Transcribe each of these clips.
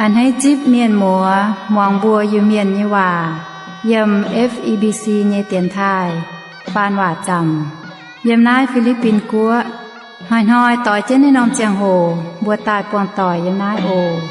A'hneiv zipv mienh muoz muangx mbuo Iu-Mienh nyei waac yiem F E B C nyei dienx taaih faan waac zaamc yiem naaiv Fi^li^bin Guoqv. Hnoi-hnoi doix jienv naaiv norm ziangh hoc mbuo daaih buangh doic yiem naaiv oc.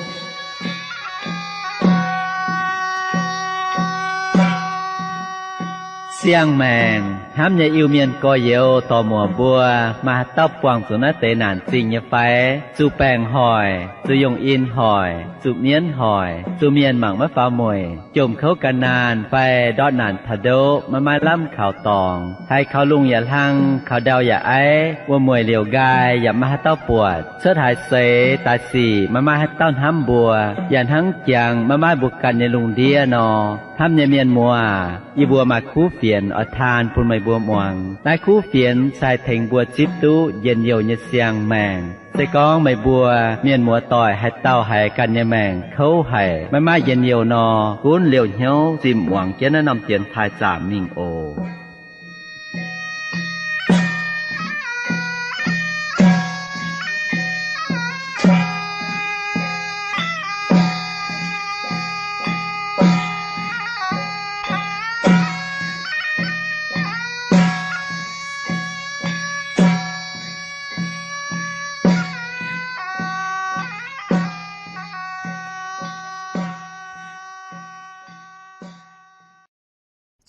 Siang-maengc hnamv nyei Iu-Mienh gorx-youz dorc-muoc mbuo, maaih haaix dauh buangh zuqc naaiv deix naanc zingh nyei fai? Zuqc baengc hoic, zuqc yungh in hoic, zuqc mienv hoic, zuqc mienh mangc maiv faaux mueic, jomc kouv gan naanh fai ndortv naanc taux ndoqv maiv maaih lamh kaux dorngx, haiz kaux lungh yaac hlang, kaux ndau yaac aiv, wuom-mueic liouc nqaai yaac maiv maaih haaix dauh buatc, cuotv haaix seix daaih sic maiv maaih haaix dauh hnamv mbuo, yaac hnangv jangx maiv maaih mbuo ganh nyei lungh ndiev nor. Hnamv nyei mienh muoz, yie mbuo maaih kuv fienx oix taan bun meih mbuo muangx. Naaiv kuv fienx se haih tengx mbuo zipv duqv njien-youh nyei siang-maengc. Se gorngv meih mbuo mienh muoz-doic haaix dauh haiz ganh nyei maengc kouv haic, maiv maaih njien-youh nor, gunv liouh hnyouv zimh muangx jienv naaiv norm dienx taaih zaamc mingh oc.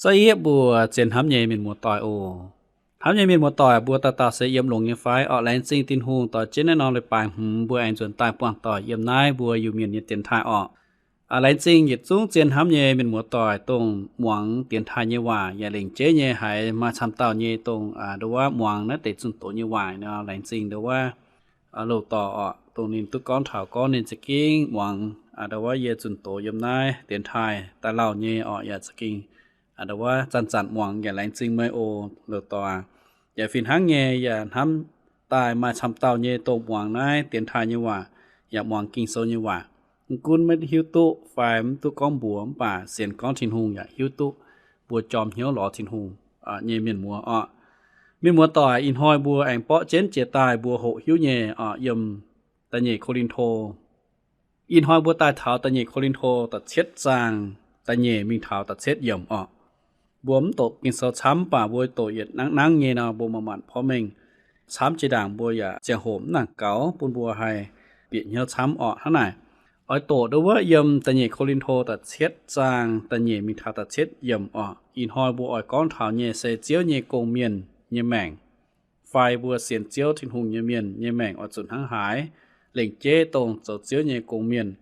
Za'gengh mbuo zien hnamv nyei mienh muoz-doic oc. Hnamv nyei mienh muoz-doic, mbuo dauh dauh se yiem longx nyei fai? Orqc, laengz zingh Tin-Hungh doix jienv naaiv norm leiz-baaix hmz mbuo aengx nzuonx daaih buangh doic yiem naaiv mbuo Iu-Mienh nyei dienx taaih orqc. Aa, laengz zingh yietc zungv zien hnamv nyei mienh muoz-doic dongh muangx dienx taaih nyei waac yaac lengc jeiv nyei haiz maaih camv dauh nyei dongh, aa, nduov wuov muangx naaiv deix zunh doz nyei waac nor, laengz zingh nduov wuov, aa, loz-dorc orqc, dongh ninh duqv gorngv taux gorngv ninh za'gengh muangx, aa, nduov wuov yie zunh doz yiem naaiv dienx taaih daaih lauh nyei orqc, yaac za'gengh, aa, nduov wuov zanc-zanc muangx yaac laengz zingh meih oc loz-dorc. Yaac fih hnangv nyei yaac hnamv daaih maaih camv dauh nyei dongh muangx naaiv dienx taaih nyei waac yaac muangx Ging-Sou nyei waac, mv gunv maiv hiuv duqv fai mv duqv gorngv mbuox mv baac sienx gorngv Tin-Hungh yaac hiuv duqv mbuo jorm hnyouv lorz Tin-Hungh, aa, nyei mienh muoz orqc. Mienh muoz-doic, ih hnoi mbuo aengx borqv jienv jiex daaih mbuo hoqc hiuv nyei orqc, yiem da'nyeic Ko^lin^to. Ih hnoi mbuo daaih taux da'nyeic Ko^lin^to da'cietv zaang da'nyeic mingh taux da'cietv yiemc orqc. Mbuo mv doqc Ging-Sou camv, mv baac mbuo doqc yietc nangv nangv nyei nor, mbuo manc-manc porv mengh camv jiex ndaangc mbuo yaac ziangh hoc mv nangc gaux bun mbuo haih bieqc hnyouv camv orqc. Hnangv naaic, oix doqc nduov wuov yiem da'nyeic Ko^lin^to da'cietv zaang da'nyeic mingh taux da'cietv yiemc orqc. Ih hnoi mbuo oix gorngv taux nyei se Ziouv nyei gong-mienh nyei maengc, fai mbuo sienx Ziouv Tin-Hungh nyei mienh nyei maengc oix zuqc hnangv haaix, lengc jeiv dongh zoux Ziouv nyei gong-mienh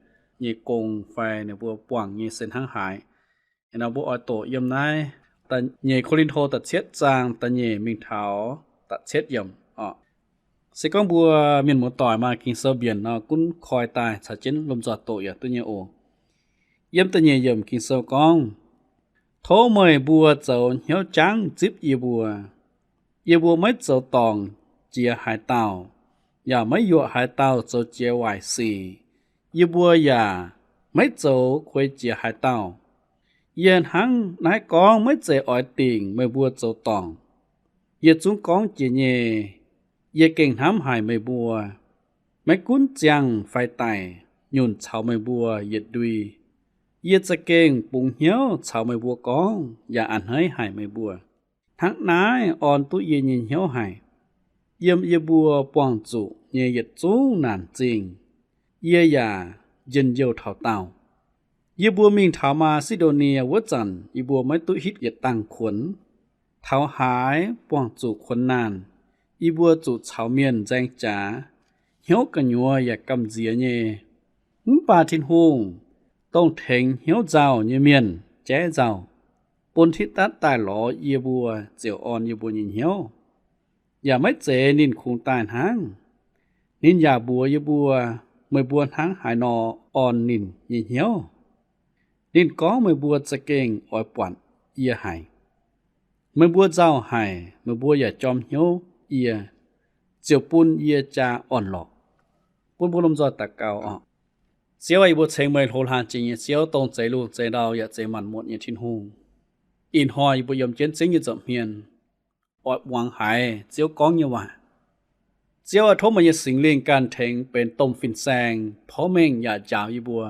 nyei gong fai ninh mbuo buangh nyei se hnangv haaix. Ih nor mbuo oix doqc yiem naaiv da'nyeic Ko^lin^to da'cietv zaang da'nyeic mingh taux da'cietv yiemc orqc. Se gorngv mbuo mienh muoz-doic maaih Ging-Sou mbienc nor, gunv koi daaih caux jienv lomh nzoih doqc yaac duqv nyei oc. Yiem da'nyeic yiemc Ging-Sou gorngv, Tov meih mbuo zoux hnyouv jangv zipv yie mbuo. Yie mbuo maiv zoux dorngc jiex haaix dauh, yaac maiv yuoqc haaix dauh zoux jiex waaic sic. Yie mbuo yaac maiv zoux kuei jiex haaix dauh. Yie hnangv naaiv gorngv maiv zeiz oix dingc meih mbuo zoux dorngc. Yie zungv gorngv jiex nyei. Yie gengh hnamv haic meih mbuo, maiv gunv ziangh fai daic, nyunc caux meih mbuo yietc ndui. Yie za'gengh bungx hnyouv caux meih mbuo gorngv yaac a'hneiv haic meih mbuo. Hnangv naaiv orn duqv yie nyei hnyouv haic. Yiem yie mbuo buangh zuqc nyei yietc zungv naanc zingh, yie yaac njien-youh taux daauh. Yie mbuo mingh taux Maa^si^ndo^nie wuov zanc, yie mbuo maiv duqv hitv yietc dangh kuonx. Taux haaix buangh zuqc kuonx naanh, yie mbuo zuqc caux mienh nzaeng jaax, hnyouv gu'nyuoz yaac gamh nziex nyei. Mv baac Tin-Hungh, dongh tengx hnyouv nzauh nyei mienh jaiv nzauh, bun Tidatv daaih lorz yie mbuo ziouc orn yie mbuo nyei hnyouv. Yaac maiv zeiz ninh kungx daaih hnangv. Ninh yaac mbuox yie mbuo, meih mbuo hnangv haaix nor orn ninh nyei hnyouv. Ninh gorngv meih mbuo za'gengh oix buatc yie haic. Meih mbuo nzauh haic, meih mbuo yaac jorm hnyouv yie, ziouc bun yie jaa orn-lorqc. Bun mbuo lomh nzoih daux gaux oc. Ziouv aah, yie mbuo ceng meih, hlo hlang jiex nyei Ziouv, dongh zeix lungh zeix ndau yaac zeix maanc muotc nyei Tin-Hungh. Ih hnoi yie mbuo yiem jienv zingv nyei nza'hmien, oix muangx haiz Ziouv gorngv nyei waac. Ziouv aah, tov meih nyei Singx Lingh ganh tengx benx domh fin-saeng porv mengh yaac njaaux yie mbuo,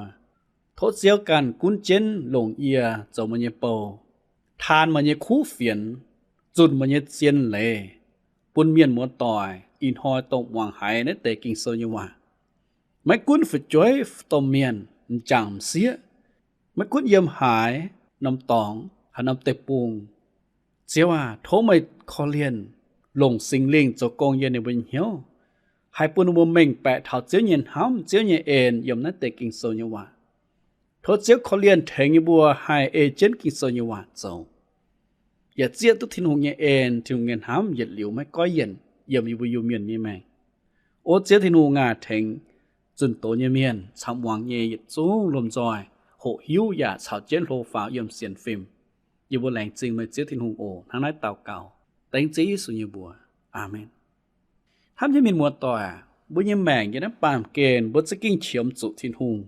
Tov Ziouv ganh gunv jienv longc yie zoux meih nyei bou, taan meih nyei kuv fienx, zunc meih nyei zien leiz, bun mienh muoz-doic ih hnoi dongh muangx haiz naaiv deix Ging-Sou nyei waac, maiv gunv fu'jueiv domh mienh, m'jangc m'sieqv, maiv gunv yiem haaix norm dorngx, haaix norm deic-bung, Ziouv aac, tov meih korv-lienh longc Singx Lingh zoux gong yiem ninh mbuo nyei hnyouv, haih bun ninh mbuo mengh baeqc taux Ziouv nyei hnamv, Ziouv nyei en yiem naaiv deix Ging-Sou nyei waac. Tov Ziouv korv-lienh tengx yie mbuo haih ei jienv Ging-Sou nyei waac zoux, yaac zieqv duqv Tin-Hungh nyei en, Tin-Hungh nyei hnamv yietc liuz maiv goiv yienc yiem yie mbuo Iu-Mienh nyei maengc. O Ziouv Tin-Hungh aac, tengx zunh doz nyei mienh caux muangx nyei yietc zungv lomh nzoih hoqc hiuv yaac caux jienv hlo faaux yiem sienx fim. Yie mbuo laengz zingh meih Ziouv Tin-Hungh oc. Hnangv naaiv daux gaux dengv Ziouv Yesu nyei mbuox. Aamen. Hnamv nyei mienh muoz-doic, mbuo nyei maengc yiem naaiv baamh gen mbuo za'gengh qiemx zuqc Tin-Hungh.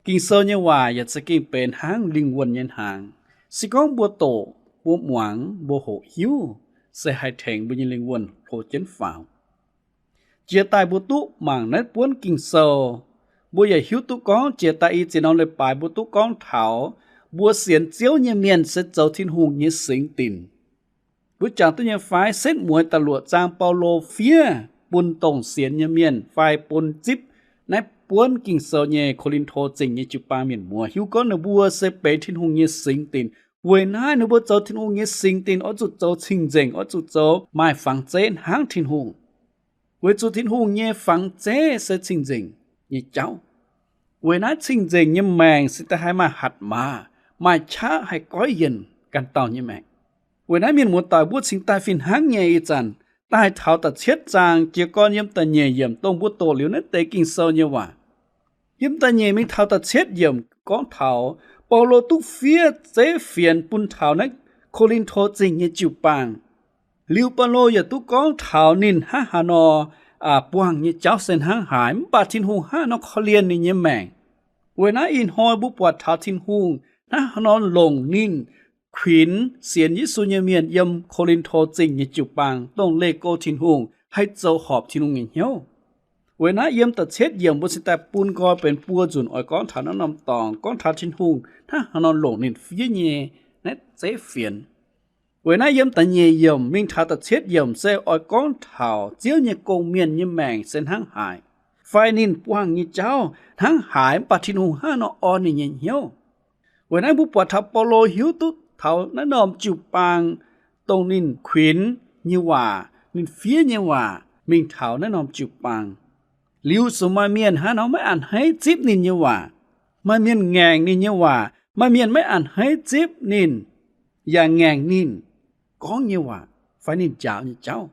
Ging-Sou nyei waac yaac za'gengh benx hnangv lingh wuonh nyei hnaangx. Se gorngv mbuo doqc, mbuo muangx, mbuo hoqc hiuv, se haih tengx mbuo nyei lingh wuonh hlo jienv faaux. Jiex daaih mbuo duqv mangc naaiv buonv Ging-Sou, mbuo yaac hiuv duqv gorngv jiex daaih i ziex norm leiz-baaix mbuo duqv gorngv taux mbuo sienx Ziouv nyei mienh se zoux Tin-Hungh nyei singx dinc. Mbuo jangx duqv nyei fai? Setv mueiz da'luoqc zaang Baulo fiev bun dongh sienx nyei mienh fai bun zipv naaiv buonv Ging-Sou nyei Ko^lin^to Zingh nyei jiu-baang mienh muoz hiuv gorngv ninh mbuo se benx Tin-Hungh nyei singx dinc. Weic naaiv ninh mbuo zoux Tin-Hungh nyei singx dinc oix zuqc zoux cing-nzengc, oix zuqc zoux maaih fangx zeiv hnangv Tin-Hungh. Weic zuqc Tin-Hungh nyei fangx zeiv se cing-nzengc nyei jauv. Weic naaiv cing-nzengc nyei maengc se da'haih maaih hatc maaz, maaih qaqv haih goiv yienc ganh dauh nyei maengc. Weic naaiv mienh muoz-doic, mbuo cingx daaih fih hnangv nyei ih zanc daaih taux da'cietv zaang jiez gorn yiem da'nyeic yiemc dongh mbuo doqc liuz naaiv deix Ging-Sou nyei waac. Yiem da'nyeic mingh taux da'cietv yiemc gorngv taux Baulo duqv fiev zeiv fienx bun taux naaiv Ko^lin^to Zingh nyei jiu-baang. Liuz Baulo yaac duqv gorngv taux ninh hnangv haaix nor buangh nyei jauv se hnangv haaix, mv baac Tin-Hungh hnangv haaix nor korv-lienh ninh nyei maengc. Weic naaiv ih hnoi mbuo buatc taux Tin-Hungh hnangv haaix nor longc ninh kuinx sienx Yesu nyei mienh yiem Ko^lin^to Zingh nyei jiu-baang dongh leih go Tin-Hungh, haih zoux horpc Tin-Hungh nyei hnyouv. Weic naaiv yiem da'cietv yiemc mbuo cingx daaih bun nqoi benx buo nzunc oix gorngv taux naaiv norm dorngx, gorngv taux Tin-Hungh hnangv haaix nor longc ninh fiev nyei naaiv zeiv fienx. Weic naaiv yiem da'nyeic yiemc mingh taux da'cietv yiemc se oix gorngv taux Ziouv nyei gong-mienh nyei maengc se hnangv haaix, fai ninh buangh nyei jauv hnangv haaix, mv baac Tin-Hungh hnangv haaix nor orn ninh nyei hnyouv. Weic naaiv mbuo buatc taux Baulo hiuv duqv taux naaiv norm jiu-baang dongh ninh kuinx nyei waac, ninh fiev nyei waac mingh taux naaiv norm jiu-baang. Liuz zuqc maaih mienh hnangv haaix nor maiv a'hneiv zipv ninh nyei waac, maaih mienh ngaengc ninh nyei waac, maaih mienh maiv a'hneiv zipv ninh, yaac ngaengc ninh gorngv nyei waac fai ninh njaaux nyei jauv.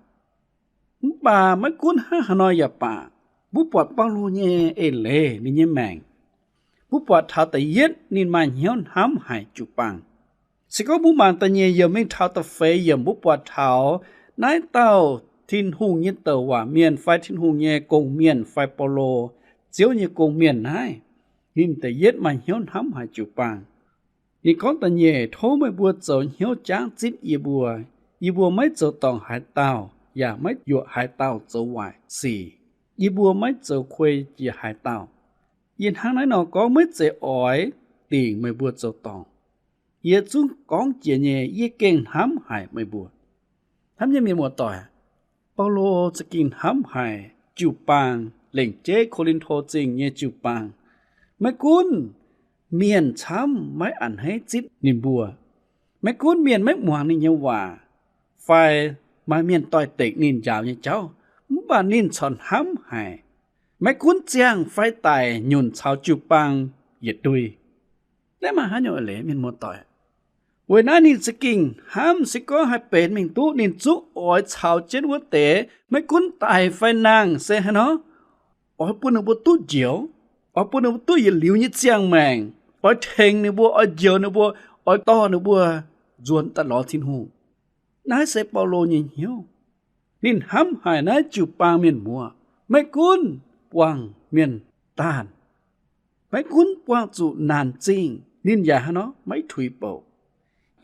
Mv baac maiv gunv hnangv haaix nor yaac baac, mbuo buatc Baulo nyei eix leiz ninh nyei maengc, mbuo buatc taux da'yietv ninh maaih hnyouv hnamv haic jiu-baang. Se gorngv mbuo mangc da'nyeic yiemc mingh taux da'feix yiemc, mbuo buatc taux naaiv dauh Tin-Hungh nyei douc waac mienh fai Tin-Hungh nyei gong-mienh fai Baulo, Ziouv nyei gong-mienh naaiv, ninh da'yietv maaih hnyouv hnamv haic jiu-baang. Ninh gorngv da'nyeic, tov meih mbuo zoux hnyouv jangv zipv yie mbuo. Yie mbuo maiv zoux dorngc haaix dauh, yaac maiv yuoqc haaix dauh zoux waaic sic. Yie mbuo maiv zoux kuei jiex haaix dauh. Yie hnangv naaiv nor gorngv maiv zeiz oix dingc meih mbuo zoux dorngc. Yie zungv gorngv jiex nyei, yie gengh hnamv haic meih mbuo. Hnamv nyei mienh muoz-doic, Baulo za'gengh hnamv haic jiu-baang, lengc jeiv Ko^lin^to Zingh nyei jiu-baang. Maiv gunv mienh camv maiv a'hneiv zipv ninh mbuo, maiv gunv mienh maiv muangx ninh nyei waac, fai maaih mienh doix-dekc ninh njaaux nyei jauv, mv baac ninh corc hnamv haic. Maiv gunv ziangh fai daic, nyunc caux jiu-baang yietc ndui. Naaiv maaih haaix nyungc eix leiz, mienh muoz-doic? Weic naaiv ninh za'gengh hnamv, se gorngv haih benx mingh duqv, ninh zungv oix caux jienv wuov deix, maiv gunv daic fai nangh se haaix nor, oix bun ninh mbuo duqv njoux, oix bun ninh mbuo duqv yietc liuz nyei ziangh maengc, oix tengx ninh mbuo, oix njoux ninh mbuo, oix dorh ninh mbuo nzuonx daaih lorz Tin-Hungh. Naaiv se Baulo nyei hnyouv. Ninh hnamv haic naaiv jiu-baang mienh muoz, maiv gunv buangh mienh daanh, maiv gunv buangh zuqc naanc zingh, ninh yaac haaix nor maiv tuix bouc.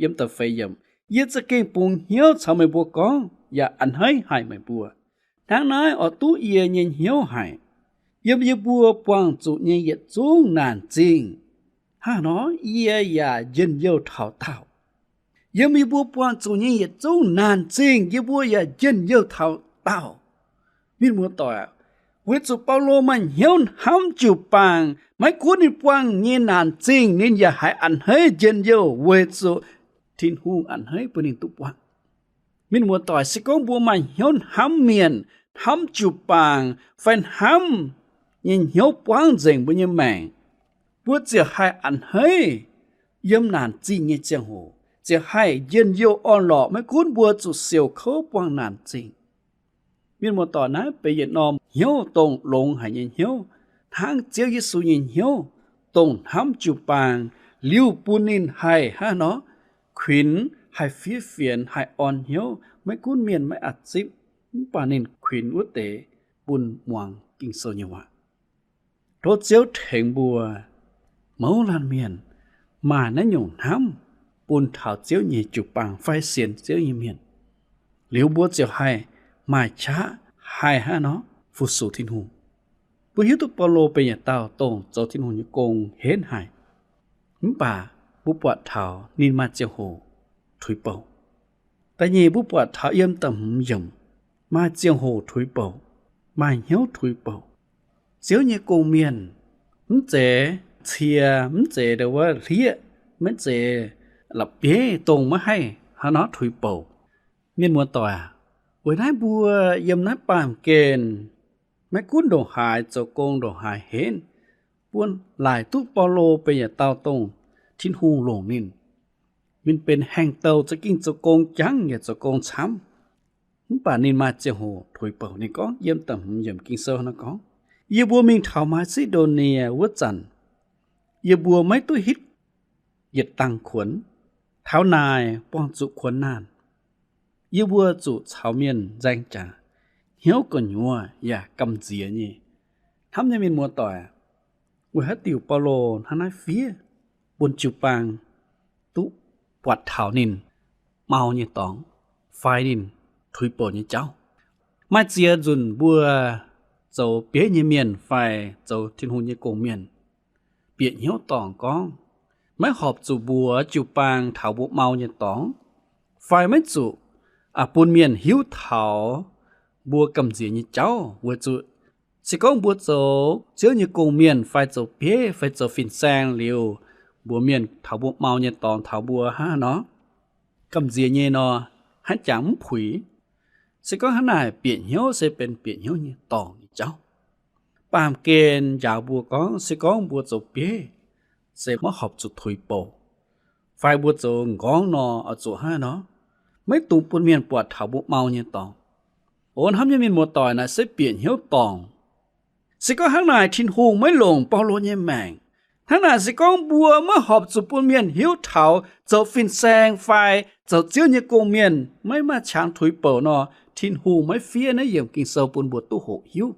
Yiem da'feix yiemc, yie za'gengh bungx hnyouv caux meih mbuo gorngv yaac a'hneiv haic meih mbuo. Hnangv naaiv oix duqv yie nyei hnyouv haic. Yiem yie mbuo buangh zuqc nyei yietc zungv naanc zingh, Hnangv nor yie yaac njien-youh taux daauh. Yiem yie mbuo buangh zuqc nyei yietc zungv naanc zingh yie mbuo yaac njien-youh taux daauh. Mienh muoz-doic, weic zuqc Baulo maaih hnyouv hnamv jiu-baang, maiv gunv ninh buangh nyei naanc zingh, ninh yaac haiz a'hneiv njien-youh weic zuqc Tin-Hungh a'hneiv bun ninh duqv buangh. Mienh muoz-doic, se gorngv mbuo maaih hnyouv hnamv mienh, hnamv jiu-baang, fai hnamv nyei hnyouv buangv nzengc mbuo nyei maengc, mbuo ziouc haih a'hneiv yiem naanc zingh nyei ziangh hoc, ziouc haih njien-youh orn-lorqc, maiv gunv mbuo zuqc siouc kouv buangh naanc zingh. Mienh muoz-doic, naaiv benx yietc norm hnyouv dongh longx haic nyei hnyouv, hnangv Ziouv Yesu nyei hnyouv, dongh hnamv jiu-baang, liuz bun ninh haih hnangv nor kuinx, haih fiev fienx, haih orn hnyouv, maiv gunv mienh maiv a'zipv, mv baac ninh kuinx wuov deix bun muangx Ging-Sou nyei waac. Tov Ziouv tengx mbuo mouz laanh mienh maaih naaiv nyungc hnamv bun taux Ziouv nyei jiu-baang fai sienx Ziouv nyei mienh, liuz mbuo ziouc haih maaih qaqv haih hnangv nor fu-sux Tin-Hungh. Mbuo hiuv duqv Baulo benx yietc dauh dongh zoux Tin-Hungh nyei gong henv haic, mv baac mbuo buatc taux ninh maaih ziangh hoc tuix bouc. Da'nyeic, mbuo buatc taux yiem da'hmz yiemc, maaih ziangh hoc tuix bouc, maaih hnyouv tuix bouc. Ziouv nyei gong-mienh mv zeiz cie, mv zeiz wuov hlieqv, maiv zeiz la'bieiv dongh maiv haih hnangv nor tuix bouc. Mienh muoz-doic aac, weic naaiv mbuo yiem naaiv baamh gen maiv gunv ndongc haaix zoux gong ndongc haaix henv, mbuo laaic duqv Baulo benx yietc dauh dongh Tin-Hungh longc ninh. Ninh benx haengh douh, za'gengh zoux gong jangv yaac zoux gong camv. Mv baac ninh maaih ziangh hoc tuix bouc. Ninh gorngv yiem da'hmz yiemc Ging-Sou nor gorngv, yie mbuo mingh taux Maa^si^ndo^nie wuov zanc, yie mbuo maiv duqv hitv yietc dangh kuonx. Taux naaic buangh zuqc kuonx naanh, yie mbuo zuqc caux mienh nzaeng jaax, hnyouv gu'nyuoz yaac gamh nziex nyei. Hnamv nyei mienh muoz-doic, weic haaix diuc Baulo hnangv naaiv fiev bun jiu-baang duqv buatc taux ninh mau nyei dorngx fai ninh tuix bouc nyei jauv? Maaih ziex nzunc mbuo zoux bieiv nyei mienh fai zoux Tin-Hungh nyei gong-mienh bieqc hnyouv dorngc gorngv maiv horpc zuqc mbuox jiu-baang taux mbuo mau nyei dorngx, fai maiv zuqc bun mienh hiuv taux mbuo gamh nziex nyei jauv, weic zuqc se gorngv mbuo zoux Ziouv nyei gong-mienh fai zoux bieiv fai zoux fin-saeng liuz, mbuox mienh taux mbuo mau nyei dorngx taux mbuo hnangv nor, gamh nziex nyei nor, hnangv jangx mv puix. Se gorngv hnangv naaic, bieqc hnyouv se benx bieqc hnyouv nyei dorngc nyei jauv. Baamh gen njaaux mbuo gorngv, se gorngv mbuo zoux bieiv se maiv horpc zuqc tuix bouc, fai mbuo zoux m'nqorngv nor, oix zuqc hnangv nor, maiv dungx bun mienh buatc taux mbuo mau nyei dorngx. O hnamv nyei mienh muoz-doic, naaic se bieqc hnyouv dorngc. Se gorngv hnangv naaic Tin-Hungh maiv longc Baulo nyei maengc. Hnangv naaic se gorngv mbuo maiv horpc zuqc bun mienh hiuv taux zoux fin-saeng fai zoux Ziouv nyei gong-mienh maiv maaih qangx tuix bouc nor, Tin-Hungh maiv fiev naaiv yiemc Ging-Sou bun mbuo duqv hoqc hiuv.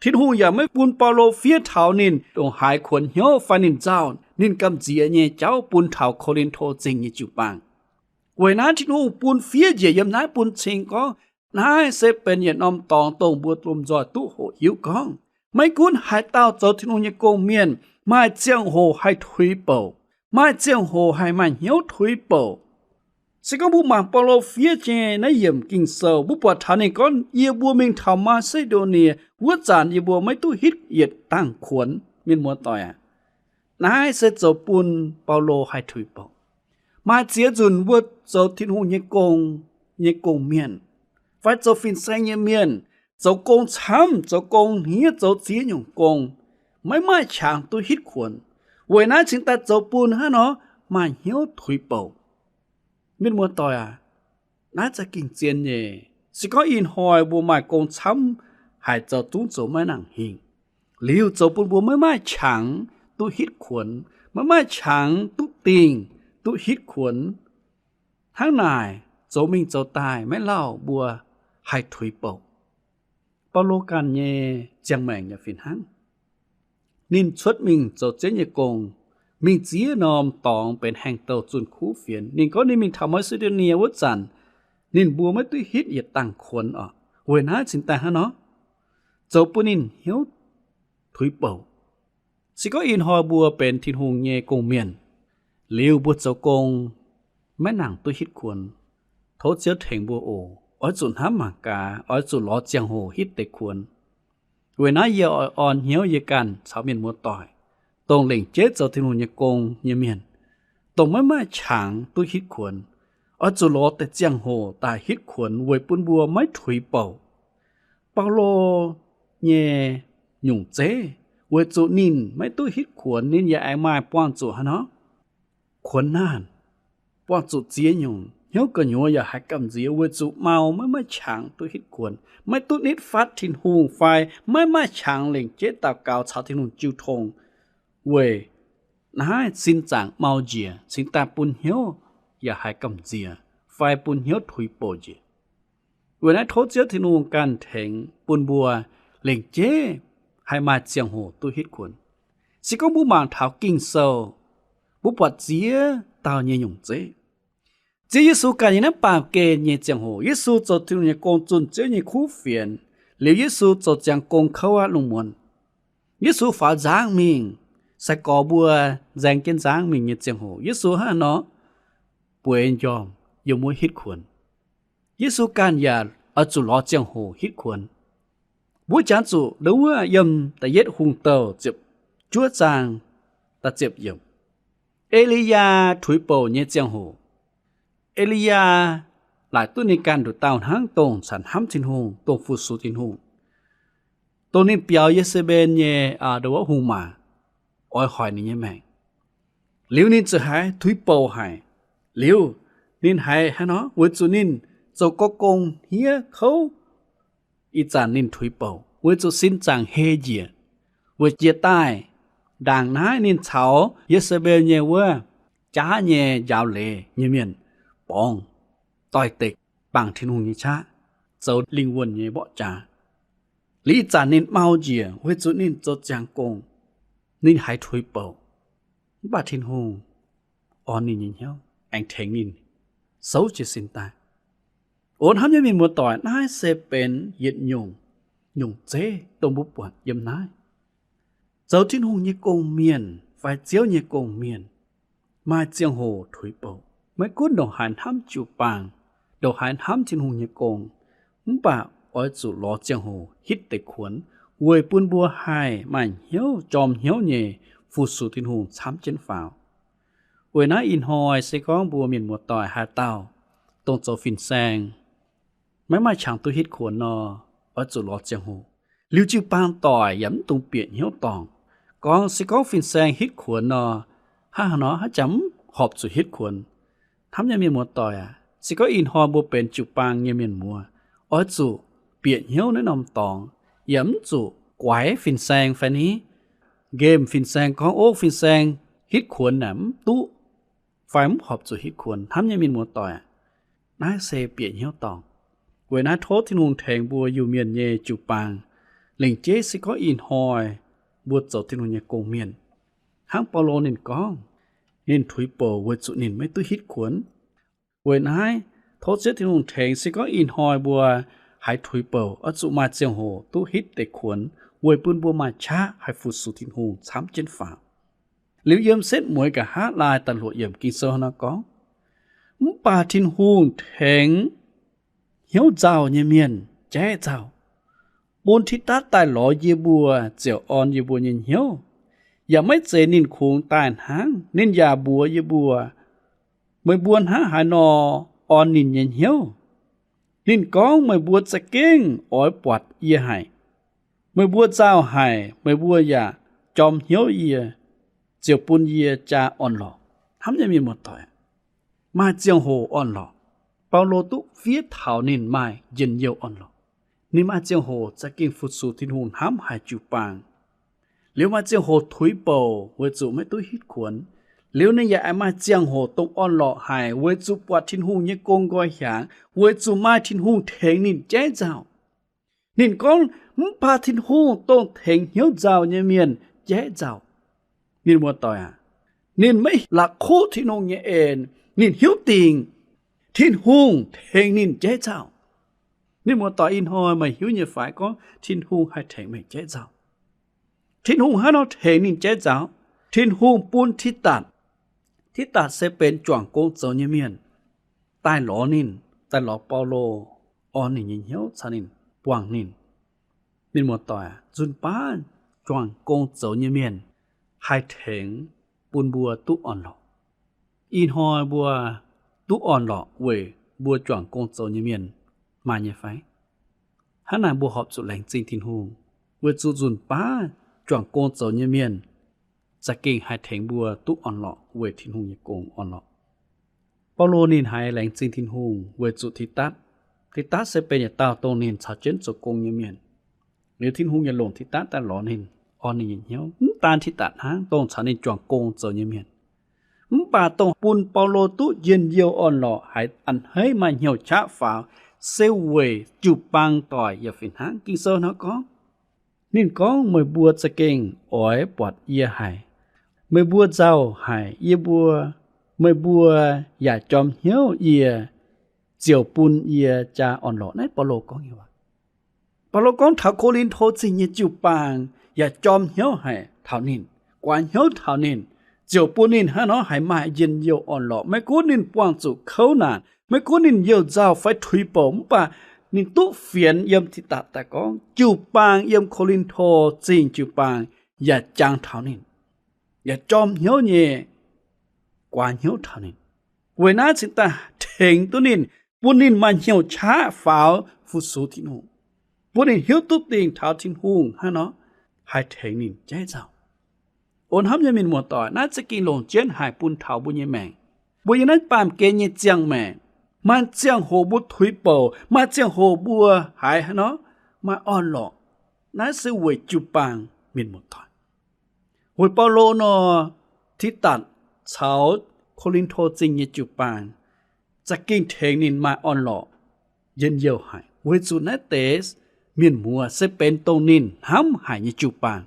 Tin-Hungh yaac maiv bun Baulo fiev taux ninh ndongc haaix kuonx hnyouv fai ninh nzauh, ninh gamh nziex nyei jauv bun taux Ko^lin^to Zingh nyei jiu-baang. Weic naaiv Tin-Hungh bun fiev njiec yiem naaiv bun cing gorngv, naaiv se benx yietc norm dorngx dongh mbuo lomh nzoih duqv hoqc hiuv gorngv, maiv gunv haaix dauh zoux Tin-Hungh nyei gong-mienh maaih ziangh hoc haih tuix bouc, maaih ziangh hoc haih maaih hnyouv tuix bouc. Se gorngv mbuo mangc Baulo fiev nyei naaiv yiemc Ging-Sou, mbuo buatc taux ninh gorngv, yie mbuo mingh taux Maa^si^ndo^nie wuov zanc yie mbuo maiv duqv hitv yietc dangh kuonx. Mienh muoz-doic aac, naaiv se zoux bun Baulo haih tuix bouc. Maaih ziex nzunc mbuo zoux Tin-Hungh nyei gong, nyei gong-mienh, fai zoux fin-saeng nyei mienh, zoux gong camv, zoux gong hniev, zoux ziex nyungc gong, maiv maaih qangx duqv hitv kuonx. Weic naaiv cingx daaih zoux bun hnangv nor maaih hnyouv tuix bouc. Mienh muoz-doic aac, naaiv za'gengh zien nyei. Se gorngv ih hnoi mbuo maaih gong camv haic, zoux zungv zoux maiv nangc hingh, liuz zoux bun mbuo maiv maaih qangx duqv hitv kuonx, maiv maaih qangx duqv dingh, duqv hitv kuonx. Hnangv naaic, zoux mingh zoux daaih maiv lauh mbuo haih tuix bouc. Baulo ganh nyei ziangh maengc yaac fih hnangv. Ninh cuotv mingh zoux Ziouv nyei gong, mingh ziex norm dorngx benx haengh douh zunh kuv fienx. Ninh gorngv ninh mingh taux Maa^si^ndo^nie wuov zanc, ninh mbuo maiv duqv hitv yietc dangh kuonx oc. Weic naaiv cingx daaih hnangv nor zoux bun ninh hnyouv tuix bouc. Se gorngv ih hnoi mbuo benx Tin-Hungh nyei gong-mienh, liuz mbuo zoux gong maiv nangc duqv hitv kuonx, tov Ziouv tengx mbuo oc. Oix zuqc hnamv mangc gaax, oix zuqc lorz ziangh hoc hitv deix kuonx. Weic naaiv yie oix orn hnyouv yie ganh caux mienh muoz-doic, dongh lengc jeiv zoux Tin-Hungh nyei gong nyei mienh, dongh maiv maaih qangx duqv hitv kuonx, oix zuqc lorz deix ziangh hoc daaih hitv kuonx weic bun mbuo maiv tuix bouc. Baulo nyei nyungc zeiv, weic zuqc ninh maiv duqv hitv kuonx, ninh yaac aengx maaih buangh zuqc haaix nor, kuonx naanh, buangh zuqc ziex nyungc, hnyouv gu'nyuoz yaac haiz gamh nziex weic zuqc mau maiv maaih qangx duqv hitv kuonx, maiv duqv nitv fatv Tin-Hungh fai maiv maaih qangx lengc jeiv daux gaux caux Tin-Hungh jiu tong, weic naaiv sin zaangc mau njiec cingx daaih bun hnyouv yaac haiz gamh nziex fai bun hnyouv tuix bouc njiec. Weic naaiv tov Ziouv Tin-Hungh ganh tengx bun mbuo lengc jeiv haih maaih ziangh hoc duqv hitv kuonx. Se gorngv mbuo mangc taux Ging-Sou, mbuo buatc ziex dauh nyei nyungc zeiv. Ziouv Yesu ganh yiem naaiv baamh gen nyei ziangh hoc, Yesu zoux Tin-Hungh nyei gong, zunh Ziouv nyei kuv fienx. Liuz Yesu zoux ziangx gong kouv aqv lungh muonz. Yesu faaux nzangv mingh. Sai-gorx mbuo nzaeng jienv nzangv mingh nyei ziangh hoc, Yesu hnangv nor bueix njormh yiem wuov hitv kuonx. Yesu ganh yaac oix zuqc lorz ziangh hoc hitv kuonx. Mbuo jangx zuqc ndau wuov yiem da'yietv Hungh Douh ziepc juov zaang da'ziepc yiemc, E^li^yaa tuix bouc nyei ziangh hoc. E^li^yaa laaic duqv ninh ganh nduqc dauh hnangv dongh caux hnamv Tin-Hungh, dongh fu-sux Tin-Hungh, dongh ninh biaux Ye^se^mben nyei, aa, ndau wuov hungh maac, oix hoic ninh nyei maengc. Liuz ninh ziouc haiz tuix bouc haic. Liuz ninh haiz haaix nor, weic zuqc ninh zoux gong, gong hniev kouv, ih zanc ninh tuix bouc weic zuqc sin zaangc hei njiec, weic jiex daaih ndaangc naaiv ninh caux Ye^se^mben nyei wuov jaav nyei njaaux leiz nyei mienh borngz doix-dekc, bangc Tin-Hungh nyei qaqv, zoux lingh wuonh nyei mborqv jaax. Liuz ih zanc ninh mau njiec weic zuqc ninh zoux ziangx gong, ninh haiz tuix bouc. Mv baac Tin-Hungh orn ninh nyei hnyouv, aengx tengx ninh souv jiez sin daaih. O hnamv nyei mienh muoz-doic, naaiv se benx yietc nyungc, nyungc zeiv dongh mbuo buatc yiem naaiv. Zoux Tin-Hungh nyei gong-mienh fai Ziouv nyei gong-mienh maaih ziangh hoc tuix bouc. Maiv gunv ndongc haaix hnamv jiu-baang, ndongc haaix hnamv Tin-Hungh nyei gong, mv baac oix zuqc lorz ziangh hoc hitv deix kuonx, weic bun mbuo haih maaih hnyouv, jorm hnyouv nyei fu-sux Tin-Hungh camv jienv faaux. Weic naaiv ih hnoi se gorngv mbuo mienh muoz-doic haaix dauh dongh zoux fin-saeng maiv maaih qangx duqv hitv kuonx nor, oix zuqc lorz ziangh hoc. Liuz jiu-baang doic yaac mv dungx bieqc hnyouv dorngc. Gorngv se gorngv fin-saeng hitv kuonx nor, hnangv haaix nor haaix jangx mv horpc zuqc hitv kuonx. Hnamv nyei mienh muoz-doic aac, se gorngv ih hnoi mbuo benx jiu-baang nyei mienh muoz, oix zuqc bieqc hnyouv naaiv norm dorngx, yaac mv zuqc guaix fin-saeng fai ni, nqemh fin-saeng gorngv, ov, fin-saeng hitv kuonx naaic mv duqv fai mv horpc zuqc hitv kuonx. Hnamv nyei mienh muoz-doic aac, naaiv se bieqc hnyouv dorngc. Weic naaiv tov Tin-Hungh tengx mbuo Iu-Mienh nyei jiu-baang, lengc jeiv se gorngv ih hnoi mbuo zoux Tin-Hungh nyei gong-mienh. Hnangv Baulo ninh gorngv, ninh tuix bouc weic zuqc ninh maiv duqv hitv kuonx. Weic naaiv tov Ziouv Tin-Hungh tengx, se gorngv ih hnoi mbuo haiz tuix bouc, oix zuqc maaih ziangh hoc duqv hitv deix kuonx, weic bun mbuo maaih qaqv haih fu-sux Tin-Hungh camv jienv faaux. Liuz yiem setv mueiz nqa'haav laai da'luoqc yiemc Ging-Sou nor gorngv, mv baac Tin-Hungh tengx hnyouv nzauh nyei mienh jaiv nzauh, bun Tidatv daaih lorz yie mbuo ziouc orn yie mbuo nyei hnyouv, yaac maiv zeiz ninh kungx daaih hnangv. Ninh yaac mbuox yie mbuo, meih mbuo hnangv haaix nor orn ninh nyei hnyouv. Ninh gorngv, meih mbuo za'gengh oix buatc yie haic. Meih mbuo nzauh haic, meih mbuo yaac jorm hnyouv yie, ziouc bun yie jaa orn-lorqc. Hnamv nyei mienh muoz-doic, maaih ziangh hoc orn-lorqc, Baulo duqv fiev taux ninh maaih njien-youh orn-lorqc. Ninh maaih ziangh hoc za'gengh fu-sux Tin-Hungh hnamv haic jiu-baang. Liuz maaih ziangh hoc tuix bouc weic zuqc maiv duqv hitv kuonx. Liuz ninh yaac maaih ziangh hoc dongh orn-lorqc haic weic zuqc buatc Tin-Hungh nyei gong nqoi hiaangx, weic zuqc maaih Tin-Hungh tengx ninh jaiv nzauh. Ninh gorngv, mv baac Tin-Hungh dongh tengx hnyouv nzauh nyei mienh jaiv nzauh. Mienh muoz-doic aac, ninh maiv la'kuqv Tin-Hungh nyei en. Ninh hiuv dingc Tin-Hungh tengx ninh jaiv nzauh. Mienh muoz-doic, ih hnoi meih hiuv nyei fai gorngv Tin-Hungh haih tengx meih jaiv nzauh? Tin-Hungh hnangv nor tengx ninh jaiv nzaaux. Tin-Hungh bun Tidatc, Tidatc se benx juangc gong zoux nyei mienh, daaih lorz ninh, daaih lorz Baulo, orn ninh nyei hnyouv caux ninh, buangh ninh. Mienh muoz-doic, nzunc baav juangc gong zoux nyei mienh haih tengx bun mbuo duqv orn-lorqc. Ih hnoi mbuo duqv orn-lorqc weic mbuo juangc gong zoux nyei mienh maaih nyei fai? Hnangv naaic mbuo horpc zuqc laengz zingh Tin-Hungh, weic zuqc nzunc baav juangc gong zoux nyei mienh za'gengh haih tengx mbuo duqv orn-lorqc weic Tin-Hungh nyei gong orn-lorqc. Baulo ninh haiz laengz zingh Tin-Hungh weic zuqc Tidatc. Tidatc se benx yietc dauh dongh ninh caux jienv zoux gong nyei mienh. Liuz Tin-Hungh yaac longc Tidatc daaih lorz ninh, orn ninh nyei hnyouv. Mv daan Tidatc hnangv, dongh caux ninh juangc gong zoux nyei mienh, mv baac dongh bun Baulo duqv njien-youh orn-lorqc haiz a'hneiv maaih hnyouv qaqv faaux, se weic jiu-baang doic yaac fih hnangv. Ging-Sou hnangv gorngv, ninh gorngv, meih mbuo za'gengh oix buatc yie haic, meih mbuo nzauh haic yie mbuo, meih mbuo yaac jorm hnyouv yie, ziouc bun yie jaa orn-lorqc. Naaiv Baulo gorngv nyei waac. Baulo gorngv taux Ko^lin^to Zingh nyei jiu-baang yaac jorm hnyouv haic taux ninh, guaax hnyouv taux ninh, ziouc bun ninh hnangv nor haiz maaih njien-youh orn-lorqc. Maiv gunv ninh buangh zuqc kouv naanc, maiv gunv ninh youh nzauh fai tuix bouc, mv baac ninh duqv fienx yiem Tidatc daaih gorngv jiu-baang yiem Ko^lin^to Zingh jiu-baang yaac jangx taux ninh, yaac jorm hnyouv nyei, guaax hnyouv taux ninh. Weic naaiv cingx daaih tengx duqv ninh, bun ninh maaih hnyouv qaqv faaux fu-sux Tin-Hungh, bun ninh hiuv duqv dingc taux Tin-Hungh hnangv nor haih tengx ninh jaiv nzauh. O hnamv nyei mienh muoz-doic, naaiv za'gengh longc jienv haic bun taux mbuo nyei maengc. Mbuo yiem naaiv baamh gen nyei ziangh maengc, maaih ziangh hoc mbuo tuix bouc, maaih ziangh hoc mbuo haiz hnangv nor maaih orn-lorqc. Naaiv se weic jiu-baang, mienh muoz-doic. Weic Baulo nor, Tidatc caux Ko^lin^to Zingh nyei jiu-baang za'gengh tengx ninh maaih orn-lorqc, njien-youh haic, weic zuqc naaiv deix mienh muoz se benx dongh ninh hnamv haic nyei jiu-baang.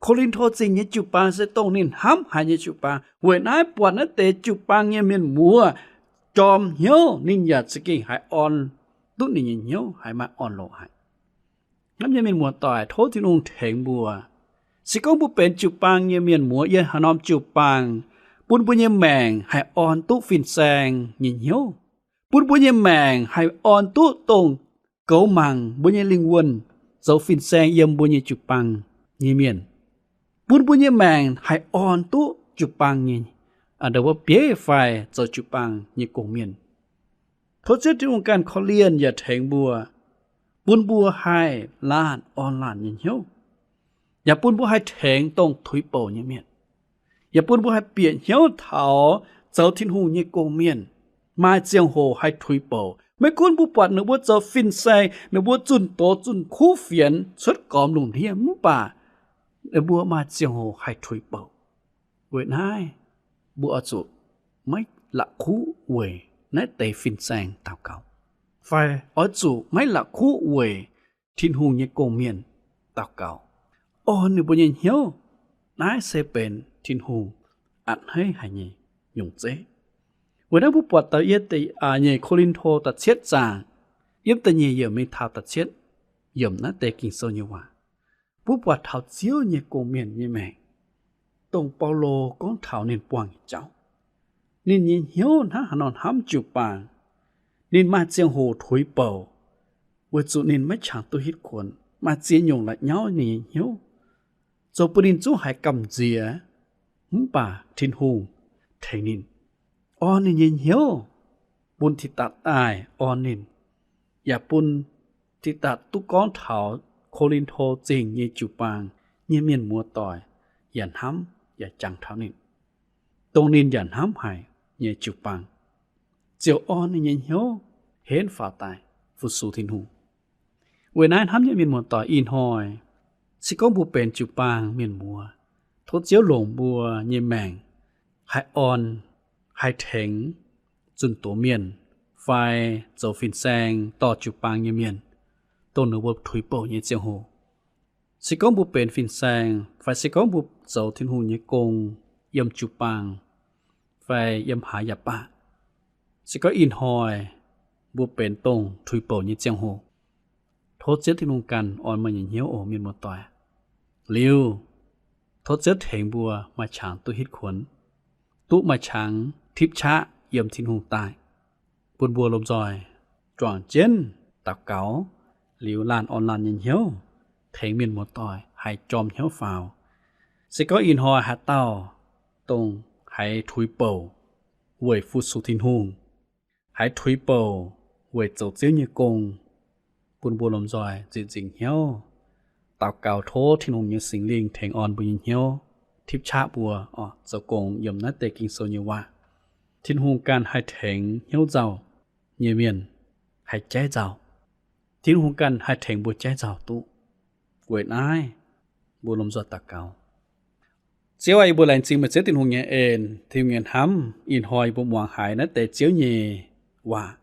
Ko^lin^to Zingh nyei jiu-baang se dongh ninh hnamv haic nyei jiu-baang. Weic naaiv buatc naaiv deix jiu-baang nyei mienh muoz jorm hnyouv, ninh yaac za'gengh haiz orn duqv ninh nyei hnyouv, haiz maaih orn-lorqc haic. Hnamv nyei mienh muoz-doic, tov Tin-Hungh tengx mbuo. Se gorngv mbuo benx jiu-baang nyei mienh muoz yiem haaix norm jiu-baang, bun mbuo nyei maengc haih orn duqv fin-saeng nyei hnyouv, bun mbuo nyei maengc haih orn duqv dongh goux mangc mbuo nyei lingh wuonh zoux fin-saeng yiem mbuo nyei jiu-baang nyei mienh, bun mbuo nyei maengc haih orn duqv jiu-baang nyei, aa, ndau wuov bieiv fai zoux jiu-baang nyei gong-mienh. Tov Ziouv Tin-Hungh ganh korv-lienh yaac tengx mbuo, bun mbuo haih laanh orn laanh nyei hnyouv, yaac bun mbuo haih tengx dongh tuix bouc nyei mienh, yaac bun mbuo haih bieqc hnyouv taux zoux Tin-Hungh nyei gong-mienh. Maaih ziangh hoc haih tuix bouc, maiv gunv mbuo buatc ninh mbuo zoux fin-saeng, ninh mbuo zunh doz zunh kuv fienx cuotv gormx lungh ndiev, mv baac ninh mbuo maaih ziangh hoc haih tuix bouc. Weic naaiv, mbuo oix zuqc maiv la'kuqv weic naaiv deix fin-saeng daux gaux, fai oix zuqc maiv la'kuqv weic Tin-Hungh nyei gong-mienh daux gaux, orn ninh mbuo nyei hnyouv. Naaiv se benx Tin-Hungh a'hneiv haic nyei nyungc zeiv. Weic naaiv mbuo buatc da'yietv, aa, nyeic Ko^lin^to da'cietv zaang, yiem da'nyeic yiemc mingh taux da'cietv yiemc naaiv deix Ging-Sou nyei waac, mbuo buatc taux Ziouv nyei gong-mienh nyei maengc, dongh Baulo gorngv taux ninh buangh nyei jauv. Ninh nyei hnyouv hnangv haaix nor hnamv jiu-baang. Ninh maaih ziangh hoc tuix bouc, weic zuqc ninh maiv qangx duqv hitv kuonx, maaih ziex nyungc la'nyauv ninh nyei hnyouv, zoux bun ninh zungv haiz gamh nziex. Mv baac Tin-Hungh tengx ninh, orn ninh nyei hnyouv, bun Tidatc daaih orn ninh, yaac bun Tidatc duqv gorngv taux Ko^lin^to Zingh nyei jiu-baang nyei mienh muoz-doic yaac hnamv yaac jangx taux ninh, dongh ninh yaac hnamv haic nyei jiu-baang, ziouc orn ninh nyei hnyouv henv faaux daaih fu-sux Tin-Hungh. Weic naaiv hnamv nyei mienh muoz-doic, ih hnoi se gorngv mbuo benx jiu-baang mienh muoz, tov Ziouv longc mbuo nyei maengc haih orn, haih tengx zunh doz mienh fai zoux fin-saeng dorh jiu-baang nyei mienh, dongh ninh mbuo tuix bouc nyei ziangh hoc. Se gorngv mbuo benx fin-saeng fai se gorngv mbuo zoux Tin-Hungh nyei gong yiem jiu-baang fai yiem haaix yaac baac, se gorngv ih hnoi mbuo benx dongh tuix bouc nyei ziangh hoc, tov Ziouv Tin-Hungh ganh orn meih nyei hnyouv oc, mienh muoz-doic. Liuz, tov Ziouv tengx mbuo maaih qangx duqv hitv kuonx, duqv maaih qangx tipv qaqv yiem Tin-Hungh daaih, bun mbuo lomh nzoih juangc jienv daux gaux, liuz laanh orn laanh nyei hnyouv, tengx mienh muoz-doic haih jorm hnyouv faaux. Se gorngv ih hnoi haaix dauh dongh haiz tuix bouc weic fu-sux Tin-Hungh, haiz tuix bouc weic zoux Ziouv nyei gong, bun mbuo lomh nzoih nzieqc nzingc hnyouv daux gaux tov Tin-Hungh nyei Singx Lingh tengx orn mbuo nyei hnyouv, tipv qaqv mbuo oc zoux gong yiem naaiv deix Ging-Sou nyei waac. Tin-Hungh ganh haih tengx hnyouv nzauh nyei mienh haih jaiv nzauh. Tin-Hungh ganh haih tengx mbuo jaiv nzauh duqv. Weic naaiv, mbuo lomh nzoih daux gaux. Ziouv aah, yie mbuo laengz zingh meih Ziouv Tin-Hungh nyei en, Tin-Hungh nyei hnamv. Ih hnoi yie mbuo muangx haiz naaiv deix Ziouv nyei waac.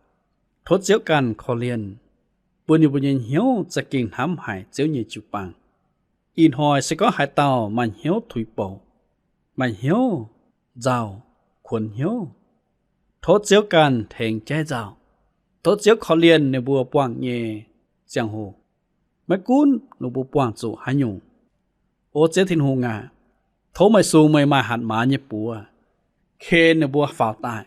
Tov Ziouv ganh korv-lienh, bun yie mbuo nyei hnyouv za'gengh hnamv haic Ziouv nyei jiu-baang. Ih hnoi se gorngv haaix dauh maaih hnyouv tuix bouc, maaih hnyouv nzauh, kuonx hnyouv, tov Ziouv ganh tengx jaiv nzauh. Tov Ziouv korv-lienh ninh mbuo buangh nyei ziangh hoc, maiv gunv ninh mbuo buangh zuqc haaix nyungc. O Ziouv Tin-Hungh aac, tov meih sung meih maaih hatc maaz nyei buoz ken ninh mbuo faaux daaih,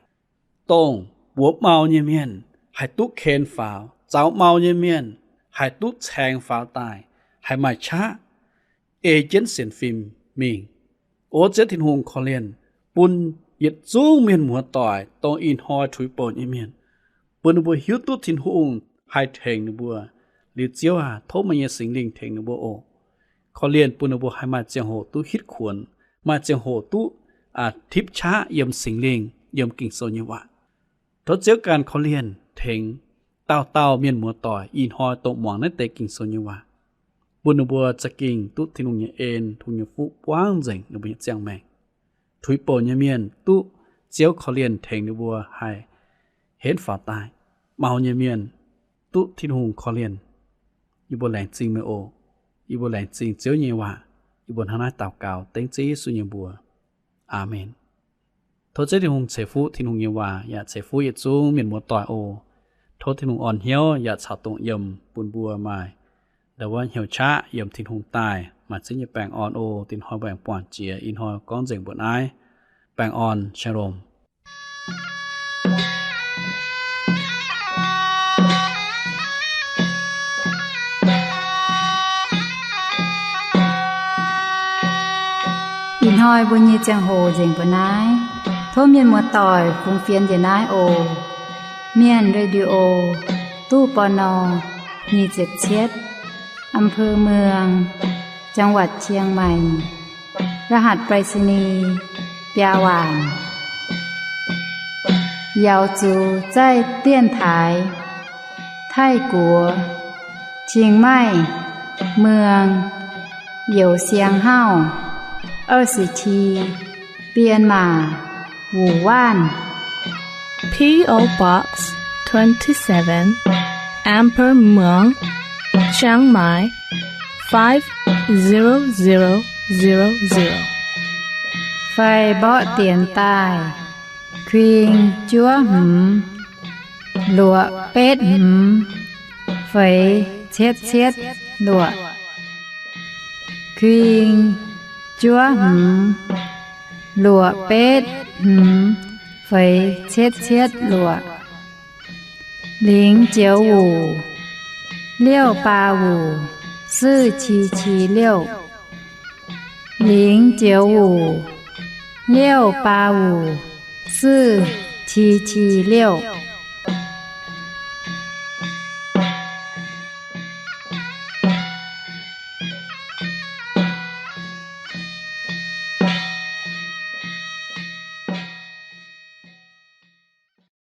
dongh buoz mau nyei mienh haih duqv ken faaux, zaux mau nyei mienh haih duqv caengx faaux daaih, haih maaih qaqv ei jienv sienx fim mingh. O Ziouv Tin-Hungh korv-lienh, bun yietc zungv mienh muoz-doic dongh ih hnoi tuix bouc nyei mienh, bun ninh mbuo hiuv duqv Tin-Hungh haih tengx ninh mbuo. Liuz Ziouv aac, tov meih nyei Singx Lingh tengx ninh mbuo oc. Korv-lienh bun ninh mbuo haih maaih ziangh hoc duqv hitv kuonx, maaih ziangh hoc duqv tipv qaqv yiem Singx Lingh, yiem Ging-Sou nyei waac. Tov Ziouv ganh korv-lienh tengx dauh dauh mienh muoz-doic ih hnoi dongh muangx naaiv deix Ging-Sou nyei waac, bun ninh mbuo za'gengh duqv Tin-Hungh nyei en, Tin-Hungh nyei fuqv buangv nzengc ninh mbuo nyei ziangh maengc. Tuix bouc nyei mienh duqv Ziouv korv-lienh tengx ninh mbuo haih henv faaux daaih. Mau nyei mienh duqv Tin-Hungh korv-lienh. Yie mbuo laengz zingh meih oc. Yie mbuo laengz zingh Ziouv nyei waac. Yie mbuo hnangv naaiv daux gaux dengv Ziouv Yesu nyei mbuox. Aamen. Tov Ziouv Tin-Hungh ceix fuqv Tin-Hungh nyei waac yaac ceix fuqv yietc zungv mienh muoz-doic oc. Tov Tin-Hungh orn hnyouv yaac caux dongh yiem bun mbuo maaih ndau wuov hnyouv qaqv yiem Tin-Hungh daaih, maaih Ziouv nyei baengh orn oc. Dinh hnoi mbuo aengx buangh jiex, ih hnoi gorngv nzengc mbuo naaiv. Baengh orn, Shalom. Ih hnoi mbuo nyei ziangh hoc nzengc mbuo naaiv. Tov mienh muoz-doic fungx fienx njiec naaiv oc. Mienh Radio, ตู้ ปณ. nyic ziepc cietv, อำเภอเมือง จังหวัดเชียงใหม่ รหัสไปรษณีย์ biaa waanc. 瑶族在电台 ไทกัว เชียงใหม่ เมือง หยวเซียงเฮ้า เอ้อสิที เปียนหม่า หมู่ว่าน P O Box twenty-seven, Amber Muang, Chiang Mai, five zero zero zero zero. Fai mborqv dienx daaih, kuing juov hmz, luoqc betv hmz, feix cietv cietv luoqc. Kuing juov hmz, luoqc betv hmz, feix cietv cietv luoqc. 零九五 六八五 四七七六. 零九五 六八五 四七七六.